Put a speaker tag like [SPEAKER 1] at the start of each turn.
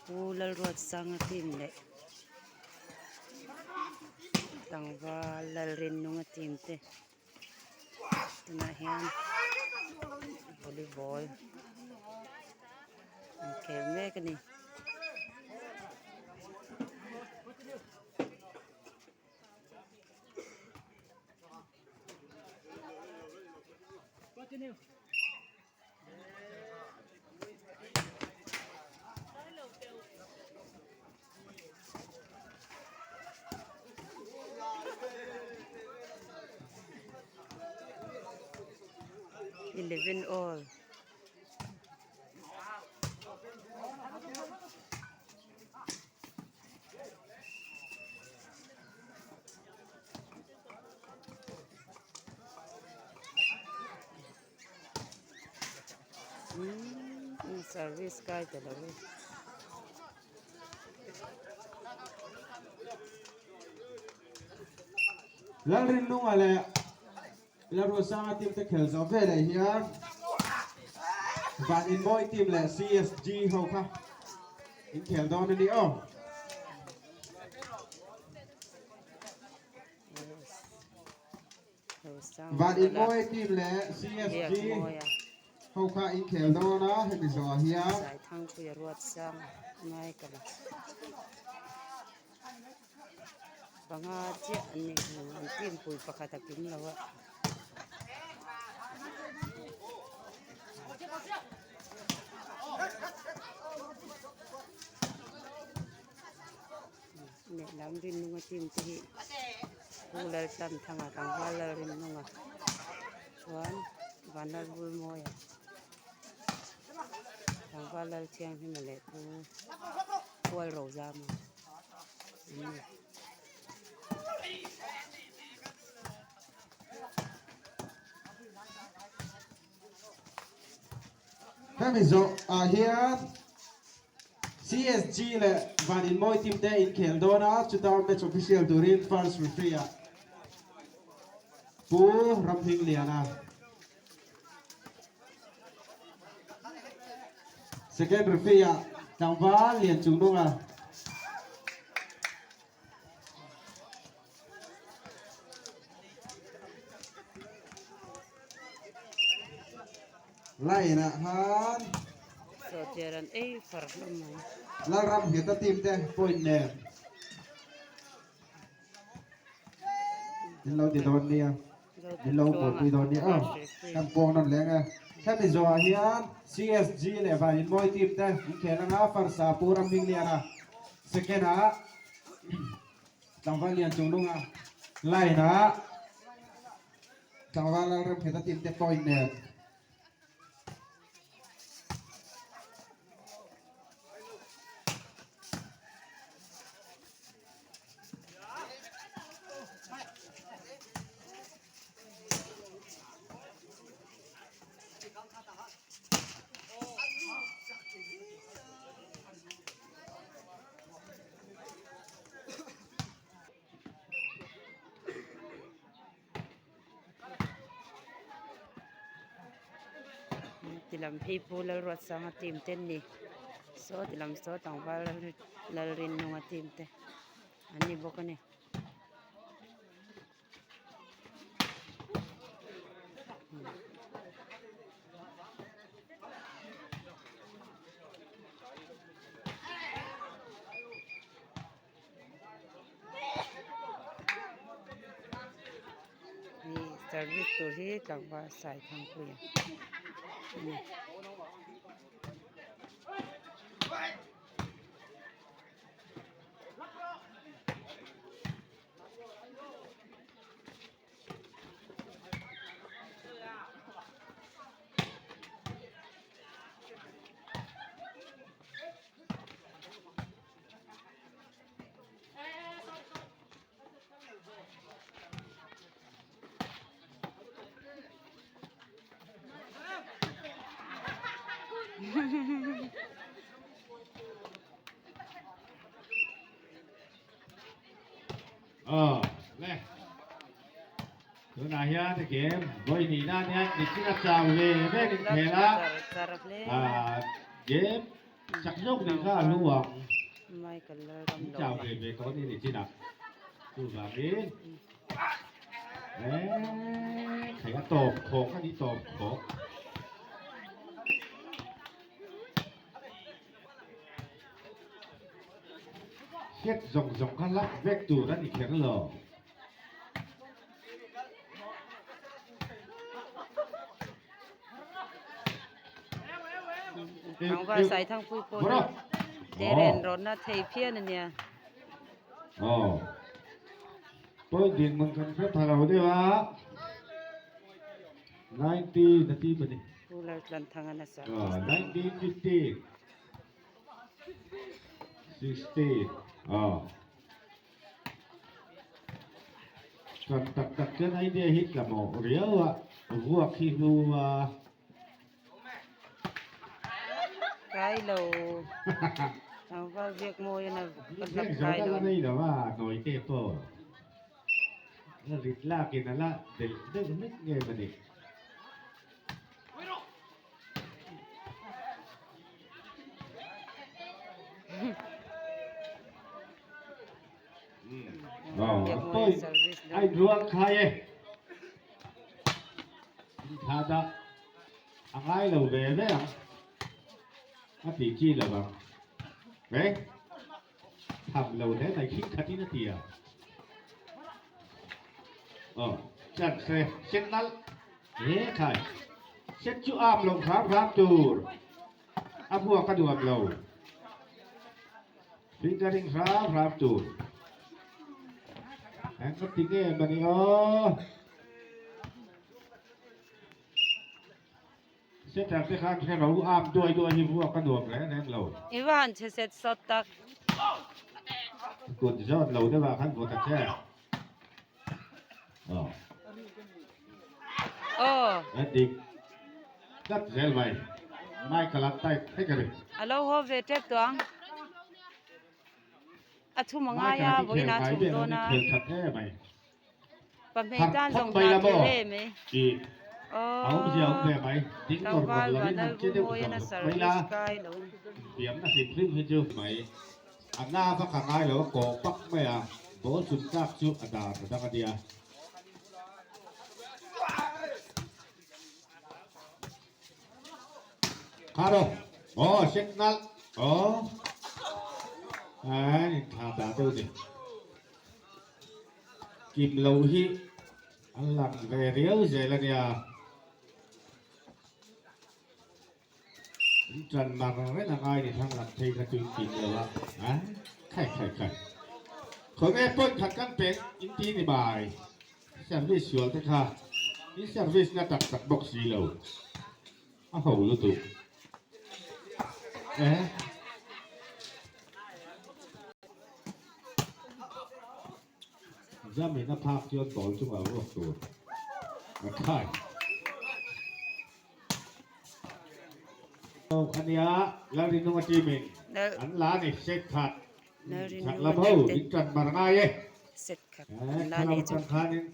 [SPEAKER 1] Pu Lalruatsanga team leh tlangval Lalrinnunga team te tunah hian volleyball an khel mek a ni. 11 all. Umm service kai ta lo e.
[SPEAKER 2] Lalrinnunga leh Lalruasanga team te khel zawh veleh hian Van Inmawi team leh CSG ho kha inkhel dawn a ni aw. Van Inmawi team leh CSG ho kha inkhel dawn a hemi zawhah hian.
[SPEAKER 1] Saithangpuia Ruatsanga Michael-a panga chiah an ni an team pui pakhat a kim lo a. Lehlam Rinnunga team te hi Pu Laltlanthanga tlangval Lalrinnunga chuan Vanlalvulmawia tlangval Lalthianghlima leh Pu Hualrozama an ni.
[SPEAKER 2] Hemi zawh ah hian CSG leh Van Inmawi team te inkhel dawn a, chuta match official turin first referee ah Pu Ramhmingliana, second referee ah Tlangval Lianchungnunga. Line ah khan
[SPEAKER 1] Sawhchiar an ei far hlawm mai.
[SPEAKER 2] Lalram Ngheta team te point nen in lo ti dawn nia in lo buaipui dawn nia aw kan pawng nawn leng e. Hemi zawhah hian CSG leh Vaninmawi team te inkhel anga Farsa Pu Ramhmingliana second ah Tlangval Lian Chungnunga line ah Tlangval Lalremheta team te point nen.
[SPEAKER 1] Tilam phei Pu Lalruatsanga team te an ni saw tilam saw tlangval Lalrinnunga team te an ni bawk a ni. Hei service tur hi tlangval Saithangpuia a ni.
[SPEAKER 3] Aw le tunah hian game vawi nih nan hian nichina chau ve vek in khel a game. Chak zawk nih kha a hlu ang.
[SPEAKER 1] Michael Lalram
[SPEAKER 3] In chau
[SPEAKER 1] Lova.
[SPEAKER 3] ve ve tawh a ni ni chinah. Chuvangin eh thei a tawp khawk a ni tawp khawk. Set zawng zawng kha lak vek tur a ni kher lo.
[SPEAKER 1] Tlangval Saithangpui pawh hi te ren rawnna thei phian a nia.
[SPEAKER 3] Aw. Point dinhmun kan hre pha lo deuh a. 19 a ti pa ni.
[SPEAKER 1] Pu Laltlanthanga nasa.
[SPEAKER 3] 19 15 16 aw. Kan tak tak chuan idea hi tla mawh riau a, vuak hi hlu a.
[SPEAKER 1] Kai lo. Tlangval biak mawi a na ka hlap
[SPEAKER 3] kai lo. Nei lo a, nawi te pawh. La rit lakin a la delh deuh hlek nge mawni. Ai rual khai e. Tha da a ngai lo ve ve ang. A ti chi lo ang. Ve? Tham lo hle mai khing khatin a ti a. Aw, chan se sen nal. He khai. Sen chu am lo hram hram tur. A buak a nuam lo. Fingering hram hram tur. Eng ka ti nge mani aw. Setter te khan hre ro am duai duai hi vuak a nuam reng reng lo.
[SPEAKER 1] I va han che set sawt tak.
[SPEAKER 3] Kut zawt lo deuh ah khan vawt a che. Aw.
[SPEAKER 1] Aw.
[SPEAKER 3] A dik tlat zel mai. Michael an type thek a ni.
[SPEAKER 1] A lo haw ve tep tawh ang. A thum a ngai a, vawiin a thum dawn a.
[SPEAKER 3] Khel that e mai.
[SPEAKER 1] Pahmei tan zawng hna thil e mai. Aww tlangval vanal bu mawi a na service kai lo.
[SPEAKER 3] Biamna hrim hrim hi chu mai a na vak a ngai lo a kawh pak mai a ball chun tlak chu a dan a dang a nia. Kha ro aw signal aw an inthla dah deuh ni. Kim lo hi an lang ve riau zel a nia. In tan mar reng a ngai ni thlang lam phei kha chu in kim lo a. A khai khai khai. Khawnge point khat kan pek in ti ni mai. Service sual te kha in service na tak tak bawk si lo. A ho lutuk. Eh. Zamin a phak chuan ball chungah ruak tur a khai. A nia, Lalrinunga team in an la ni set khat. Chak lam ho in tan mar ngai e.
[SPEAKER 1] Set khat an la ni chu.
[SPEAKER 3] Khalam atang khanin.